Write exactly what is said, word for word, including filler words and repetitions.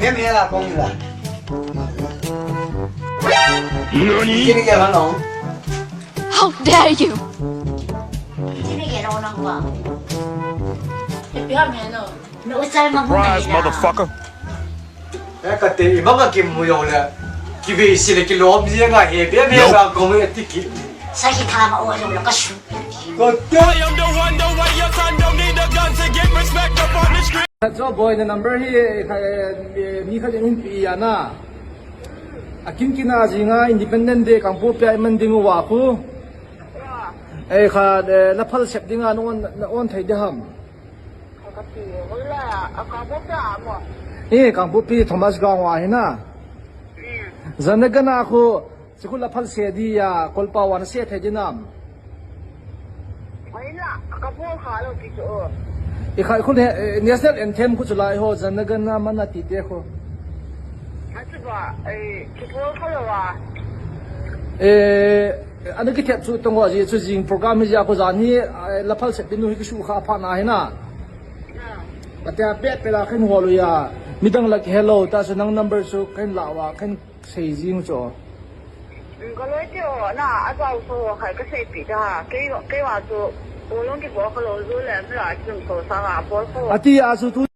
Em, em la kong la. Nani? Kini ke la no. How dare you? Kini ke la no wa. Ipi ham he no. No usal ma. Surprise, motherfucker. Eh, kati, ibang ka kimu yau le. Kibe si le kilom si nga he, be, be, nope. Ba kong e tiki. Sa si thama o yau la ka su. Kati. I am the one, the way your son don't need a gun to get respect up on the street. Khat chu boy na number hi, eh, kha, eh, mi khat in hung pi a na. Akin kin a jinga Independent Day Kangpokpi a iman ding uva khu. Eh, kha, eh, la phal sep dinga na on, na on thei ding ham. Kati, hoila, a Kangpokpi a mo. Eh, Kangpokpi Thomas Ground a hi na. Hmm. Jana gana khu, Sikul a phal se dia, kolpa wan se thei dinam. Ai la, ka bol kha lo ti chu. I khai khun he, eh, National Anthem khu chu lai ho, Jana Gana Mana ti te khu. A chu ba, eh, ki bol kha lo wa. Eh, ana ki thep chu tong ho ji chu jing program hi ja khu jan hi, eh, la phal se binu hi ki su kha pha na hi na. Na. Ka te a pe pe la khen ho lo ya. Midang la ki hello, ta chu nang number chu khen la wa, khen Sei jing u chu. Ka loi te o, na, a zau so, khai ka sei pi da. Kei, kei wa chu, o long ki bo ka lo zu le, mi la ki so sa nga, bo so. Ati a chu tu